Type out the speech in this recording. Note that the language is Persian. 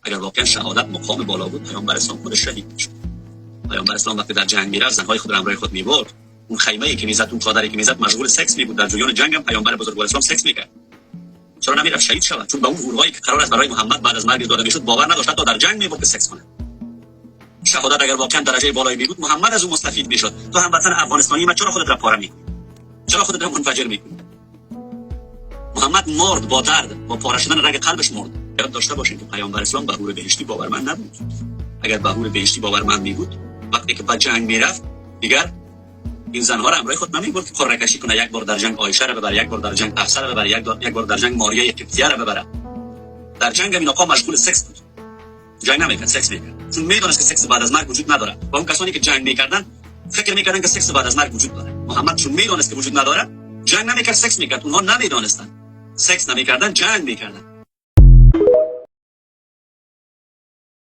اگر واقعا شهادت مقام بالا بود، پیامبر اسلام خودش شهید میشد. پیامبر اسلام وقتی در جنگ میرفت، زنهای خود را همراه خود میبرد. اون خیمه ای که میزد، اون چادری که میزد، مشغول سکس می بود. در جریان جنگ هم پیامبر بزرگوار اسلام سکس میکرد. چرا نمیرفت شهید شود؟ چون به اون حورهایی که قرار است برای محمد بعد از مرگ داده میشد باور نداشت، تا در جنگ میبرد که سکس کنه. شهادت اگر واقعا درجه بالایی می بود، محمد از اون مستفید میشد. تو هموطن افغانستانی ما، چرا خودت را پاره میکنی؟ چرا خودت را منفجر میکنی؟ محمد مرد با درد، با پاره شدن رگ قلبش مرد. یاد داشته باشین که پیامبر اسلام به حور بهشتی باورمند نبود. اگر به حور بهشتی باورمند می بود، وقتی که به جنگ میرفت، دیگر این زنها را همراه خود نمیبرد که قرعه کشی کنه، یک بار در جنگ عایشه را ببره، یک بار در جنگ حفصه را ببره، یک بار در جنگ ماریه قبطیه را ببره. در جنگ این آقا مشغول سکس بود، جنگ نمیکرد، سکس میکرد، چون میدونست که سکس بعد از مرگ وجود نداره. و اون کسانی که جنگ میکردن فکر میکردن که سکس بعد از مرگ وجود داره. محمد چون میدونست که وجود نداره، جنگ نمیکرد، سکس میکرد. اونها نمیدونستن، سکس نمیکردن، جنگ میکردن.